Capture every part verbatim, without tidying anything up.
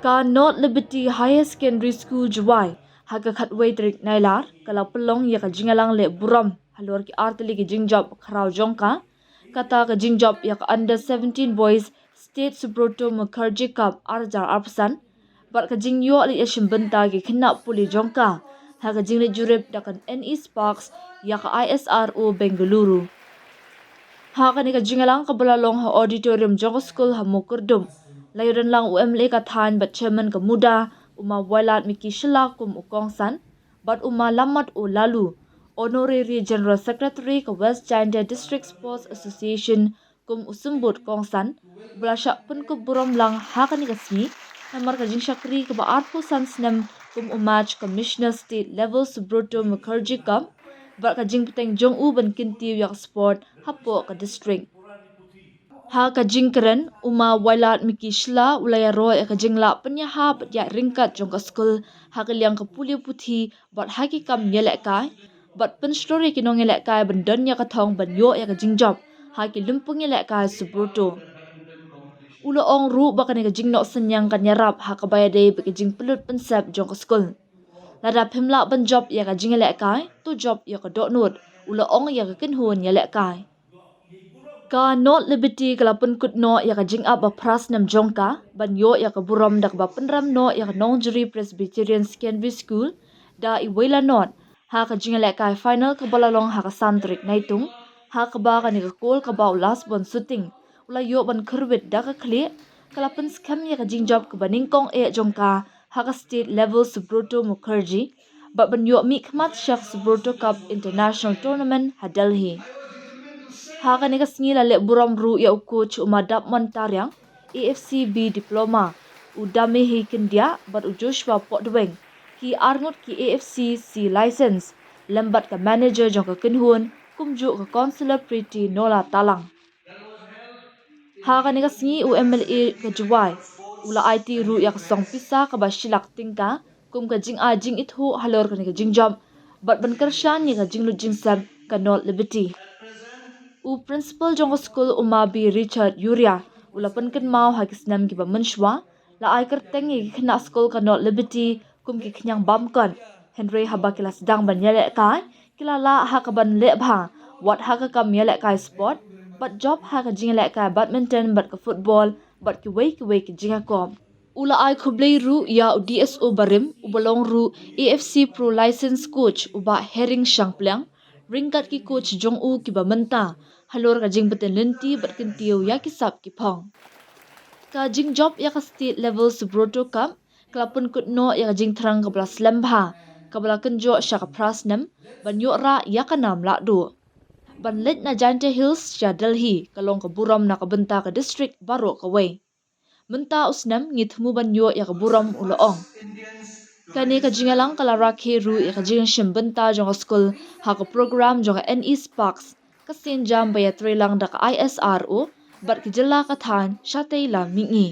Ka North Liberty Higher Secondary School Jowai, ha ka khatwei tarik Nailar, ka la pynlong ïa ka jingïalang leh burom halor ki artylli ki jingjop khraw jong ka. Kata ka jingjop ïa ka Under seventeen Boys State Subroto Mukherjee Cup ar hajar arphew san, bad ka jingïoh leit ïashim bynta ki khynnah pule jong ka ha ka jingleit jurip da ka NE Sparks ïa ka ISRO Bengaluru. Ha kane ka jingïalang kaba la long ha auditorium jong ka skul ha Mukerdum, la ïadon lang u MLA ka thaiñ bad chairman ka MUDA, u Ma Wailadmiki Shylla kum u kongsan, bad u Ma Lammat O Laloo, Honorary General Secretary ka West Jaintia District Sports Association kum u symbud kongsan, ba la shah pynkup burom lang ha kane ka sngi namar ka jingshakri kaba arphew san snem kum u Match Commissioner State Level Subroto Mukherjee Cup, bad ka jingpyrshang jong u ban kyntiew ïa ka sport hapoh ka district. Ha ka jingkren, u Ma Wailadmiki Shylla u la ïaroh ïa ka jinglah pynïaha bad ïaid ryngkat jong ka skul ha ka liang ka pule puthi bad ha ki kam ïalehkai, bad pynshlur ïa ki nongïalehkai ban don ïa ka thong ban ïoh ïa ka jingjop ha ki lympung ïalehkai Subroto. U la ong ruh ba kane ka jingnoh synñiang kan ïarap ha kaba ïadei bad ka jingpynlut pynsep jong ka skul. Lada phim lah ban jop ïa ka jingïalehkai, to jop ïa ka dohnud, u la ong ïa ka kynhun ïalehkai. Ka North Liberty ka la pynkut noh ïa ka jingap ba phra snem jong ka ban ïoh ïa ka burom da kaba pynrem noh ïa ka Nongjri Presbyterian Secondary School da iwei la nod ha ka jingïalehkai final kaba la long ha ka san tarik Naitung, ha kaba kane ka kol kaba u Lasbon Suting u la ïoh ban kyrwit da ka khlieh, ka la pynskhem ïa ka jingjop kaba nyngkong eh jong ka ha ka state level Subroto Mukherjee, bad ban ïoh mihkhmat sha ka Subroto Cup International Tournament ha Delhi. Ha kane ka sngi la leh burom ruh ïa u coach u Ma Dapmon Tariang, AFC B Diploma, u Damehi Kyndiah bad u Joshua Pohdweng, ki arngut ki AFC C license, lem bad ka manager jong ka kynhun, kumjuh ka councillor Pretty Nola Talang. Ha kane ka sngi u MLA ka Jowai u la aiti ruh ïa ka song pisa kaba shi lak tyngka kum ka jingai jingithuh halor kane ka jingjop, bad ban kyrshan ïa ka jinglut jingsep ka North Liberty. U principal jong ka skul u Ma B Richard Yuria u la pynkynmaw ha ki snem kiba mynshuwa la ai kyrteng ïa ki khynnah skul ka North Liberty kum ki khñiang bam kot, hynrei haba ki la sdang ban ïalehkai, ki la lah ha kaban leh bha wat ha ka kam ïalehkai sport, bad jop ha ka jingïalehkai badminton bad ka football bad kiwei kiwei ki jingïakop. U la ai khublei ruh ïa u DSO barim uba long ruh AFC Pro License Coach u Bah Hering Shangpliang, ryngkat ki coach jong u kiba mynta, halor ka jingbtin lynti bad kyntiew ïa ki sap ki phong. Ka jingjop ïa ka state level Subroto Cup ka la pynkut noh ïa ka jingthrang kaba la slem bha, kaba la kynjoh sha ka phra snem ban ïoh rah ïa ka nam lahduh. Ban leit na Jaintia Hills sha Delhi ka long ka burom na ka bynta ka district baroh kawei. Mynta u snem ngi thmu ban ïoh ïa ka burom, u la ong. Kane ka jingïalang ka la rakhe ruh ïa ka jingshim bynta jong ka skul ha ka program jong ka NE Sparks, ka sienjam ba ïatreilang da ka ISRO bad ki jylla ka thaiñ shatei lam mihngi.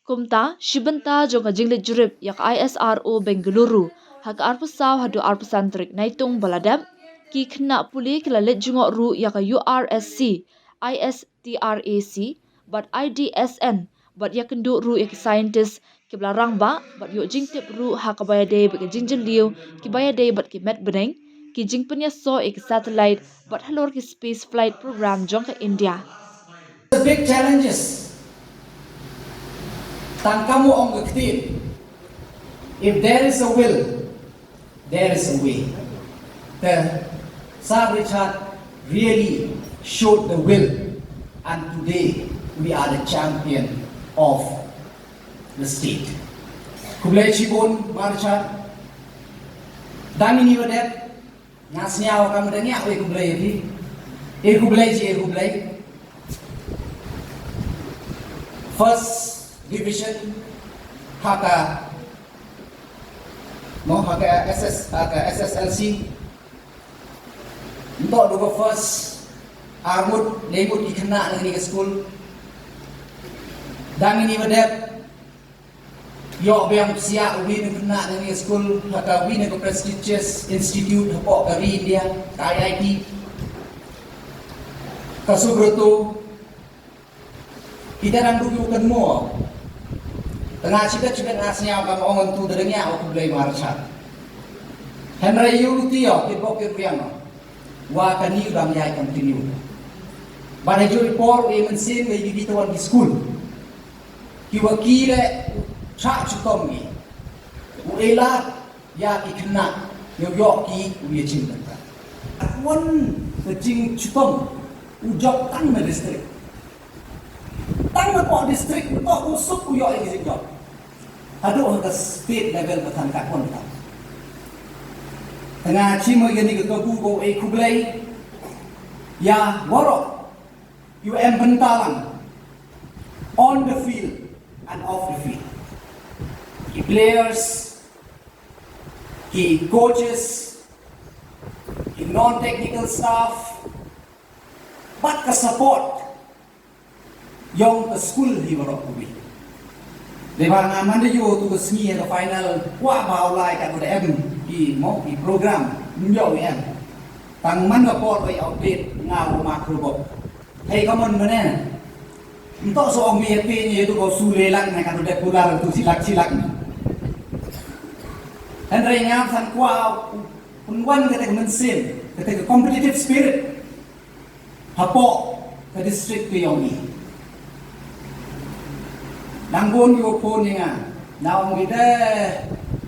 Kumta, shi bynta jong ka jingleit jurip ïa ka ISRO Bengaluru ha ka arphew saw haduh arphew san tarik Naitung ba la dep, ki khynnah pule ki la leit jngoh ruh ïa ka URSC, ISTRAC bad IDSN, bad ïakynduh ruh ïa ki scientist kiba la rangbah, bad ïoh jingtip ruh ha kaba ïadei bad ka jingjylliew, kiba ïadei bad ki met bneng, ki jingpynïasoh ïa ki satellite bad halor ki space flight program jong ka India. The big challenges. Tang kumno ong ka ktien. If there is a will, there is a way. The Sir Richard really showed the will, and today we are the champion of the state. Khublei shibun, Bah Richard. Dang ïa kane ba dep, nga sngew ka mut dang ïa khublei ïa phi. Ïa khublei, ïa khublei. First division ha ka, no, ha ka SS, ha ka SSLC. Nto duh first, arngut, lyngngut ki khynnah na kane ka skul. Dang ïa kane ba dep, ïoh biang psiah uwei na khynnah na kane ka skul ha kawei na ka prestigious institute hapoh ka ri India, ka IIT. Ka Subroto, kita dang duh kynmaw. Tang shibit shibit nga sngew kam ong ntu da dang ïa u khublei marcha. Hynrei ïa u ti ïa ki bok ki riang wa kani u dang ïa continue. Ba da joi por e mynsiem ngi ki tawan ki skul. Ki wa ki le u chak chukom ngi. U elat ïa ki khynnah ïa u ïoh ki u ïa chim bynta. Wan ka jingchukom u jop tang na district. Tang na pok district u tok u suk u ïoh ïa ki jingjop. Haduh ha ka state level ba tang ka wan tang. Tang nga chim ïa ni ka kabu ko e khublei ïa waroh ïa em bynta lang on the field and off the field. Ki players, ki coaches, ki non-technical staff, bad ka support ïong ka skul hi waroh kawei. Dei ba nga man da ïoh tu ka sngi ha ka final kwah ba u lai ka da em ki mo ki program ym ïoh em. Tang man ka por bai update nga u ma kru bok. Hei ka mon mane. Ntok so ong mi ïa phi ni ïa tu ko su le lak na ka tu dep pular tu silak silak. Hynrei nga san kwah u pynwan kata ka mynsiem, kata ka competitive spirit. Hapoh ka district ka ïong i. Nang bun ïa phone ïa nga. Na ong i de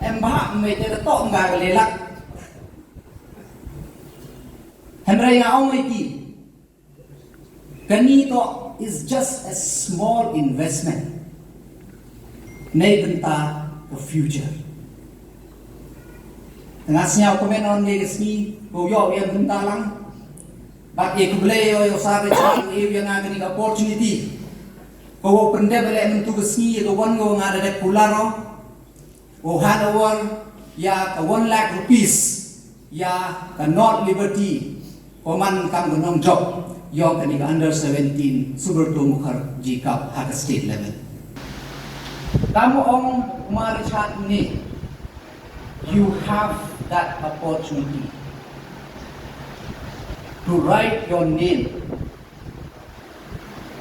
em ba me te da tok nga ka le lak. Hynrei nga ong ïa ki. Kani to is just a small investment. Nei bynta ka future. Nga sñiaw comment on ne ka sngi ko ïoh ïa bynta lang. Bad ïa khublei ïa u Sir Richard ïa u ïa nga kani ka opportunity. Ko wow pyndep leh mynta ka sngi ïa ka wan ko nga da dep kular o. Wow hand over ïa ka one lakh rupees ïa ka North Liberty, ko man kam ka nongjop ïong kani ka under seventeen Subrata Mukherjee Cup ha ka state level. Kam ong Umar Richard ni, you have that opportunity to write your name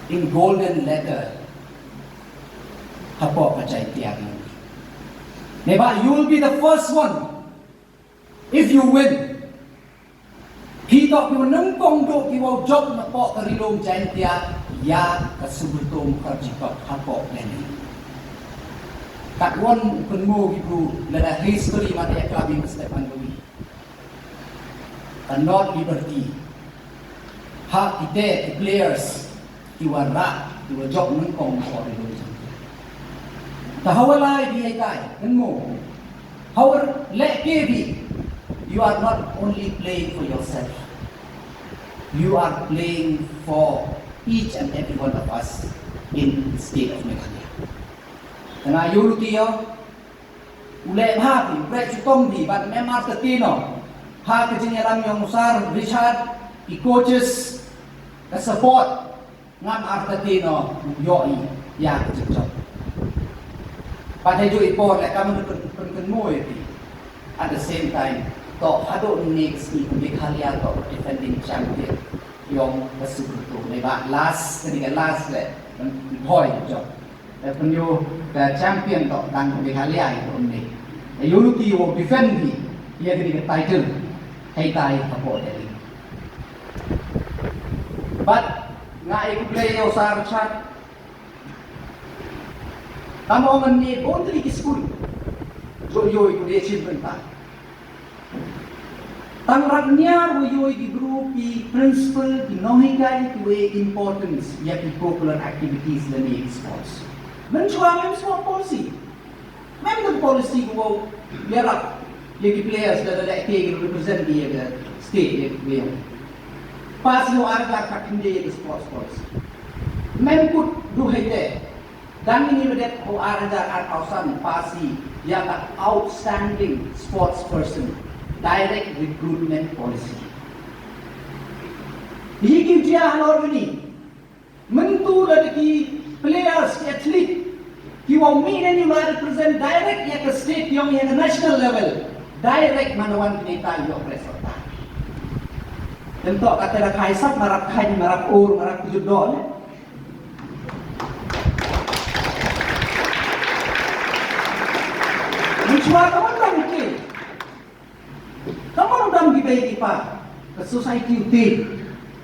in golden letter hapoh ka Jaintia Hills. Neba, you will be the first one if you win. Phi to phi nyngkong duh ki wow jop na poh ka Ri Lum Jaintia ïa ka Subrata Mukherjee Cup hapoh Delhi. Kat won u kynmaw ki bru lada history ma da ïa club in step and ka North Liberty. Ha kite ki players ki wa rah ki wa jop nyngkong ko ri lum jam. Ta hawa lai bi ai tai kan mo. Hawa leh ke bi. You are not only playing for yourself. You are playing for each and every one of us in the state of Meghalaya. Kana yu luti yo. U leh bha phi, u leh chitom phi, bad mem artatien o. Ha ka jingïalam yong u Sir Richard, ki coaches, ka support, ngam artatien o, u ïoh i, ïa ka jingjop. Bad ha ïoh i por leh ka mut pyn, pyn, pynmo ïa phi. At the same time, to haduh ne ka sngi ka Meghalaya to defending champion yong ka Subrata. Neba last, kani ka last leh, pyn, pynhoi jop. Te pynïoh ka champion to dang ka Meghalaya ïa ka um ne. Te ïoh luti wow defend hi ïa kani ka title. Hei tai hapoh Delhi. Bad nga ai khublei ïa u Sir Richard. Tang ong ne bun tylli ki skul. Jooh ïoh ïa u de chin bynta. Tang rat ñiar wa ïoh ki bru ki principal ki nonghikai ki wa importance ïa ki curricular activities lane ki sports. Mynshwa mem sport policy. Mem ka policy ko wow ïarap ïa ki players da da ki represent ïa ka state ïa ki. Pass ïa u article ka khyndiat ïa ki sports policy. Mem kut du hei te. Dang ïa ni ba dep ko ar hajar arphew san pass ïa ka outstanding sports person direct recruitment policy. Ïa ki jia halor ni mynta la ki players ki athlete ki wa mih na ni ma represent direct ïa ka state yong ïa ka national level direct man wan ki ta ïa press. Tentok kata la khai sap marap khai marap or marap kujut do. Shuwa ka wan dang ki, ka wan dang ki bei ki pa, ka society u te,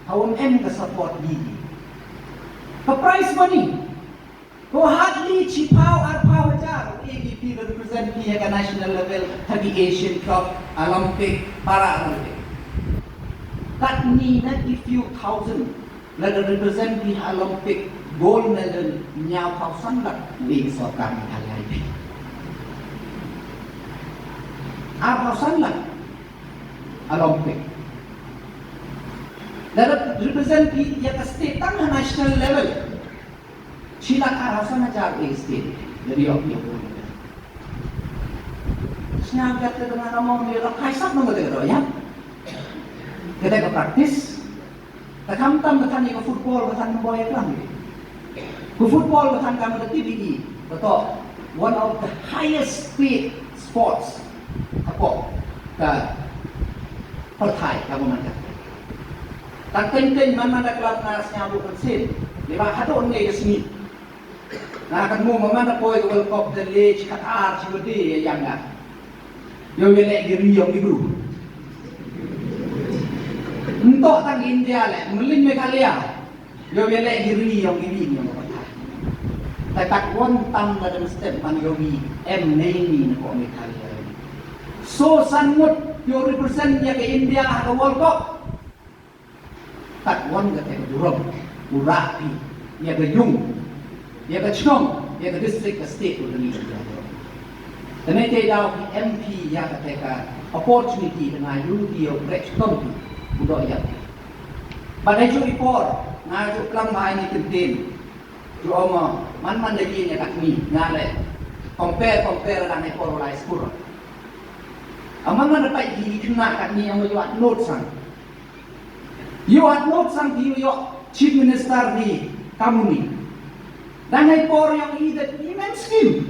ha wan em ka support di. Ka prize money, ko hardly chiphaw arphaw hajar, e ki phi represent phi ha ka national level, ha ki Asian Cup, Olympic, Para Olympic. Katni na ki few thousand, lada represent phi ha Olympic gold medal, hynñiaw phaw san lak, e sorkar ni ka lai phi. Arphaw san lak, Olympic. Lada represent phi ïa ka state tang ha national level, shi lak arphaw san hajar e state. Lada ïoh ïoh. Sñiaw kata ka dang ngan ong ïa la phai sap nong kata ka dang ïa. Kata ka practice. Ka kham tam ka than ïa ka football ka than boi klam. Ka football ka than kam ka T V E. Ka to one of the highest paid sports. Ka pok ka pyrthai ka man ka. Tang teng teng man man da club nga sñiaw du kan sin. Ïa ba hato ne ka sngi. Nga kan mu man man da poi ka World Cup da le chi Qatar chi wadi ïa yang da. Ïoh ïa leh ki ri ïong ki bru. Nto tang India leh, mlin Meghalaya. Ïoh ïa leh ki ri ïong ki ri ïong ka pathai. Te kat won tam da dem step man ïoh wi em nei ni na ko Meghalaya. So san ngut ïoh represent ïa ka India ha ka World Cup. Kat wan ka teng burom, u rah phi, ïa ka yung, ïa ka chnong, ïa ka district, ka state, u dang ïa ka. Te ne te daw phi em phi ïa ka te ka opportunity te nga ïu ki ïa u prek chitom phi, u doh ïa phi. Bad ha ju i por, nga ju klam bha ni kyntien, ju ong man man da ïa ka kni, nga le, compare, compare da ne por u lai skur. Aman man da pai ki kna ka kni, ong ju at note sang. Ïoh at note sang ki ïoh Chief Minister ni kamuni. Dang hai por ïoh i dat i men scheme.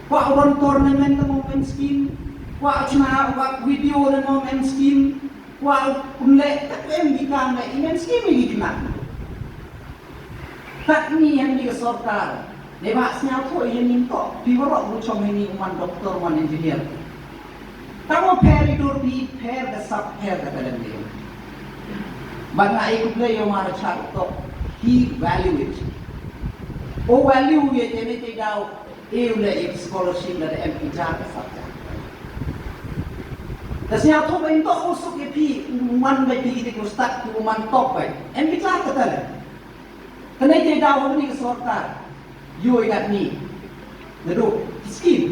Kwah run tournament na mo men scheme. Kwah chna kwah video na mo men scheme. Kwah unle tak em di kam le i men scheme i di kna. Kat ni hem ni ka sorkar. Dei ba sñiaw thoh ïa ni to. Phi waroh bu chong ïa ni u man doktor, man engineer. Tang u pher i dur phi, pher ka sap, pher ka talent ïa. Bad nga ai khublei ïa u Mara Char to. He value it. U value ïa te ni te daw. E u le ïa scholarship la da em phi jar ka sap jar. Da sñiaw thoh ba in to u suk ïa phi, u man ba phi ki te ko start u man top ba. Em phi jar ka talent. Kane te daw ha kane ka sorkar. Ïoh i kat ni. Naduh ki skim.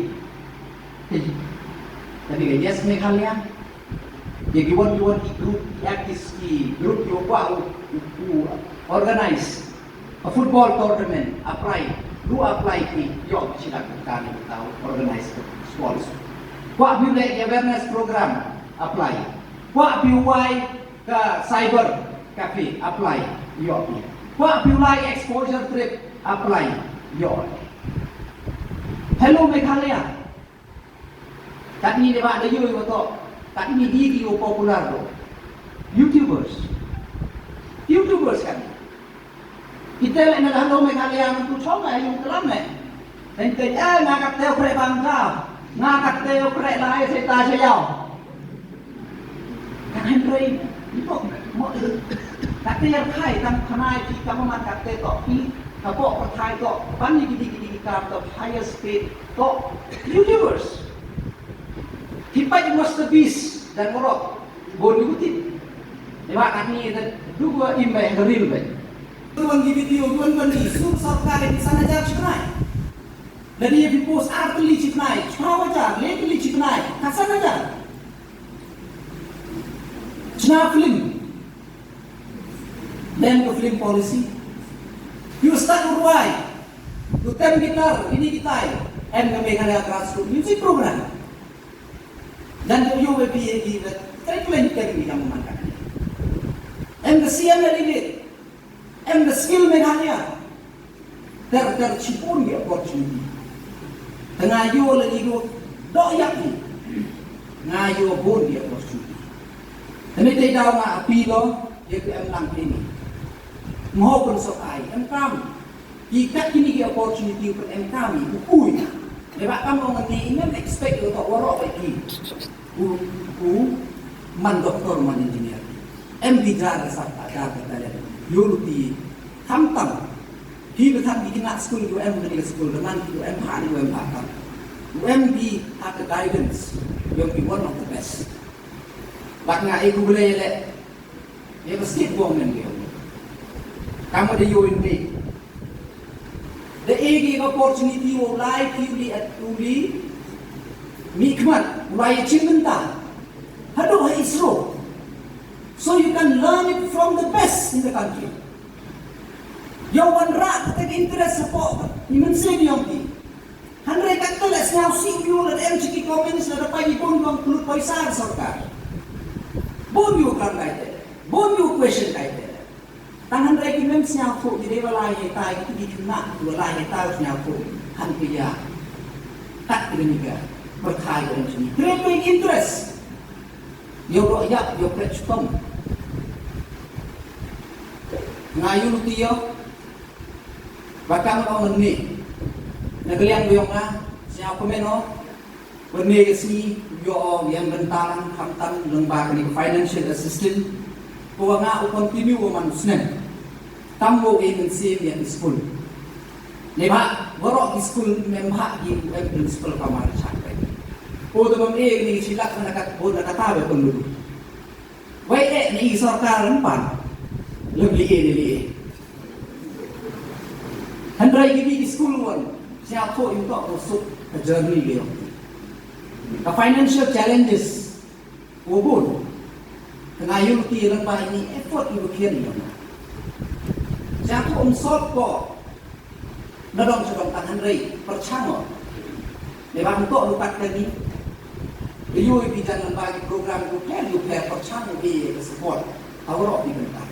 Kane ka Yes Meghalaya. Ïa ki wan ki wan ki group, ïa ki ski group ïoh kwah u, u, u organize. A football tournament, apply. Lu apply ki ïoh ki sila ka ni ka organize ka sports. Kwah phi leh awareness program, apply. Kwah phi wai ka cyber cafe, apply, ïoh phi. Kwah phi lai exposure trip, apply, ïoh. Hello Meghalaya. Katni dei ba da ïoh ïoh to. Katni di di ïoh popular to. YouTubers. YouTubers katni. Kita leh na Hello Meghalaya ngan tu chong ai yung kelam eh. Teng teng eh nga kat teo krek bang ka. Nga kat teo krek lai se ta se yau. Kan hynrei, mo, mo, kat te yar khai, kan pynai ki, kan man kat te to, ki, ka pok pyrthai to, ban ni ki di, ki di, ki kam to, highest paid to, YouTubers. Ki pait Mister Beast, dan morok, bon ni kutit. Ema kami, dan, dua imbe, reel be. Tuan ki video, tuan ban ni, sur sorkar ni sana jar chiknai. Lada ïa phi post ar tylli chi pynai, chiphaw hajar, le tylli chi pynai, khatsan hajar. Chna film. Em ka film policy. Ïoh start u rwai. Ïoh tem guitar, ini kitai. Em ka Meghalaya Grassroots Music Program. Dan ïoh ïoh be phi ïa ki, trek len tem ki kam man ka. Em ka C M ïa ki. Em ka skill Meghalaya. Ter ter chibun ki opportunity. Te nga ïoh la ïoh doh ïa ki. Nga ïoh bun ki opportunity. Te ne te daw nga appeal ïa ki em lang kini. Ngo pun sok ai em kam. Ki kat kini ki opportunity pun em kam i bukui. Ba kam ong ni, ngam expect ïa u to waroh ba ki u u man doktor, man engineer. Em ki jar ka sap, jar ka talent. Ïoh luti. Khamtam. Ki ba tang ki khynnah skul, ïoh em ka skul, da man ki ïoh em ha, ïoh em ha kam. Ïoh em ki ha ka guidance. Ïoh ki one of the best. Bad nga ai khublei leh ïa ka state government ka ïoh. Kam da ïoh ïa ni. Da e ki opportunity u lai ki u li at u li mihkhmat, u lai ïa chim bynta. Haduh ha ISRO. So you can learn it from the best in the country. Ïa wanrah kata ka interest hapoh i mynsiem ïong ki. Hynrei katta leh sngewsih ïa u lada em shi ki comments lada peit i bun kong klut paisa ka sorkar. Bun ïa u kram kaite. Bun ïa u question kaite. Tang hynrei ki mem sngewthuh ki dei ba lai hei tai ki dei khynnah ba lai hei tai sngewthuh. Han ki ïa. Kat ki dei ni ka. Berkhai ka dei ni. Create interest. Ïoh ro ïap, ïoh kret stom. Nga ïoh luti ïoh. Ba kam ong ni. Na ka liang ïoh nga. Sngewkmen ïoh. Ba ne ka sngi ïoh ïa bynta lang khamtam lyngba kane ka financial assistance. Ko nga u continue u man snem. Tam wo i mynsiem ïa ki skul. Ne ba, waroh ki skul mem ba ki em principal ka mar chak. Ko da bam e ni silak na kat bo na kata ba pun. Wei e ni sorkar empan. Lem li e ni li e. Hynrei ki bi ki skul wan. Siap ko im tok ko suk ka journey dia. Ka financial challenges. Ko bun. Kena ïoh ki lem ba ini effort ïoh ki ni. Siap ko um sop ko. Na dong sha dong tang hynrei pyrshang o. Ne ba mtok lukat kani. Ïoh ïa ki jan lem ba ki program ïoh pher ïoh pher pyrshang o ki ïa ka support. Awro ki bynta.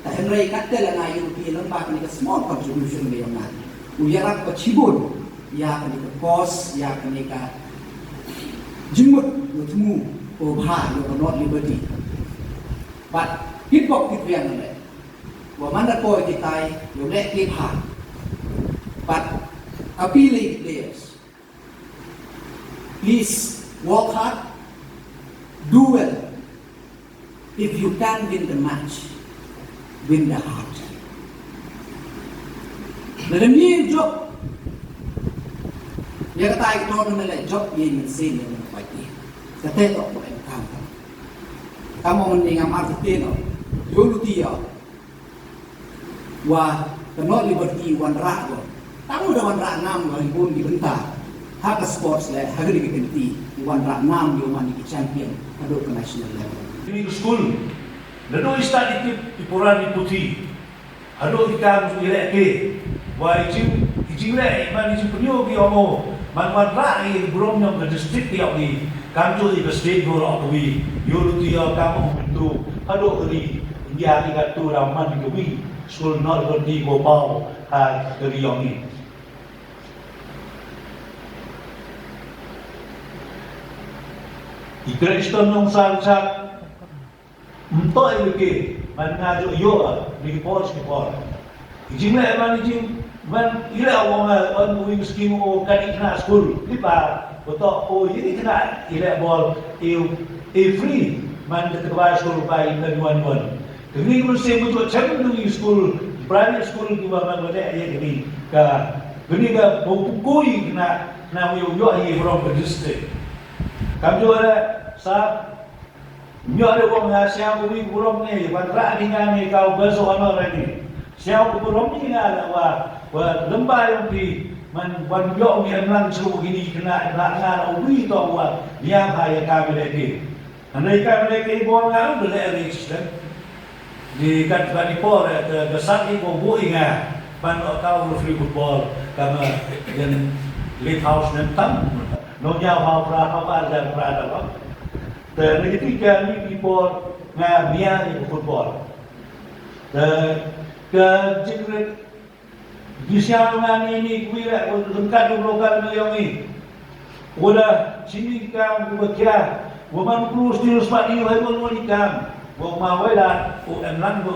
Ta hynrei kat te la nga ïoh ki lem ba kani ka small contribution ïa nga. U ïarap ka chibun ïa kani ka cause ïa kani ka jingmut ïoh thmu ko bha ïoh ka North Liberty. But kit bok kit biang le. Wa man da poi kitai, ïoh leh ki bha. But appealing players. Please work hard, do well. If you can't win the match, win the heart. Na da ni jop. Ïa katai ka tournament le jop ïa mynsiem ïa mynsiem. Kata to ko em kam. Kam ong ni ngam artikuno. Ïoh luti ïa. Wa ka North Liberty wanrah ko. Tang da wanrah nam ko i bun ki bynta. Ha ka sports le ha ka dei ka kynti i wanrah nam ïoh man ki champion haduh ka national level. Ini school. Naduh i start i tip i poran i puthi. Haduh i kam i leh ke. Wa i jing i jing leh i man i jing pynïoh ki ong o. Man wanrah i burom ïong ka district ïong i. Kam tu i ka state ïoh rok wi. Ïoh luti ïoh kam ong tu. Haduh ri. India ki ka tu raman ki wi. Skul North Liberty ko pau ha ka ri ïong i. I Kriston nong sal chak. Mto i ke man nga jo yo ni ki por ki por. I jing le man i jing man i le wong on wing scheme o kan i kna school. Ni pa beto o i ni kna i le bol i i free man ke ba school ba i kan wan wan. Kini ko se mo jo chem tu i school private school ki ba man le ye kini ka kini ka bo ko i kna na yo yo i from the district. Kam jo le sa Ñiah de wong ha siang ko wi burom ne, ban rah di nga ne ka u beso ano re ni. Siang ko burom ni nga la wa, wa lemba yang pi, man wan yo mi an lang sulu gini kena, na nga na wi to wa, nia ha ya ka mi leke. Andai ka mi leke bol nga u le re system. Di kat bani por, eh, ke, ke sat i ko bu i nga, ban o ka u free football, ka ma, yan late house nem tam, no nia ha pra, ha pa, ja pra, da wa. Te ngi ti ka ni ki por nga mia ni football. Te ka jingret di sia nga ni ni kui la ko lengkat ko lokal ni yong ni. Ko da sini ka ko ba kia ko man kru stil spa ni hai ko ni kam. Ko ma wai la ko em lang ko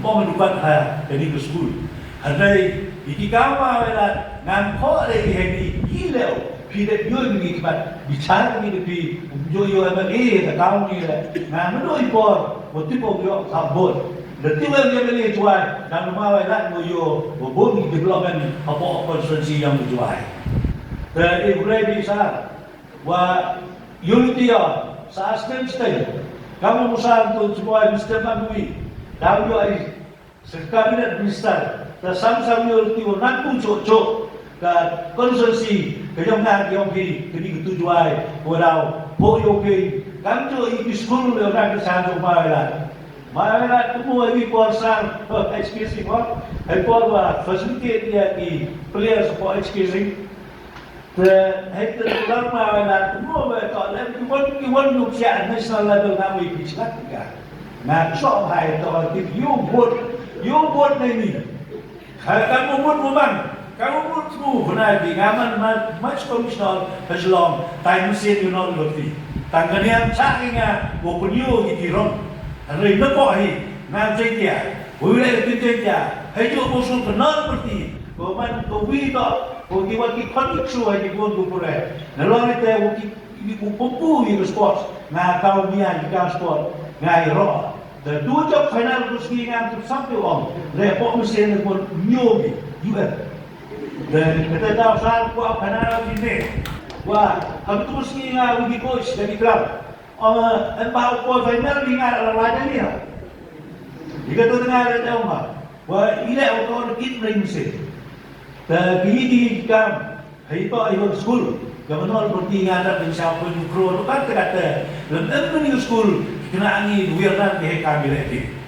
ko mo ni pat ha ka ni ko school. Hadai di ki kam ma wai la ngan ko le ki hai ni ki leo. Phi dep ïoh ïa ki khmat bichar ki, phi ïoh ïoh M L A da county le. Nga mynno i por wa tip u ïoh ka vote. Da tip u ïoh M L A Jowai, dang ma wai lad u ïoh u bun ki development hapoh constituency ïong Jowai. Te i brei bi sa wa ïoh ti ïoh sa stem stem. Kamu musa tu Jowai Mister Mamui. Dang ïoh ai Sa cabinet minister, ta sam sam ïoh ti u nang kum chok chok ka constituency ka jong nga ka jong phi, ka ni ka tu Jowai, ka wa dau pho ïoh phi, kam chok i ki school ïoh nang ka sa jong ma ïa la. Ma ïa la tu mo i por sang H K C por, hai por wa facilitate ïa ki players for H K C. Te hei te lar ma na tu mo ba to le ki wan ki wan nu sia national level na mo i pi chak ka. Na so hai to ki yu bot yu bot nei ni. Hai ka mo bot mo bang ka mo bot mo bna di nga man ma match commissioner ha Shillong tai mu sien yu no lo ti. Tang ka niam cha ki nga mo pun yu ki ti rong. Re no ko hi na je tia. Wi le ki je tia. Hai ju mo su ka no ti. Ko man ko wi to. Ko ki wa ki kon ki su hai ki gon ko pure. Na lo ni te wo ki ki ku pumpu ki sports. Na kau mia ki kau sport. Ngai ro. Da tu jok final ku ski ngan tu sap tu ong. Le pok mesin ko nyobi. U N. Da kata da sa ku final ki ne. Wa, kami tu ski ngai wi ki coach dari club. Ong en ba ko final ni ngai ala wajah ni. Di kata tengah ada ong ba. Wa ile ko kit ring mesin. Te ki ki kam hei to i school. Ka manol berti nga da bin sa pun kro kat kat. Lem em ni school kena angi wir nan ke kam ile ki.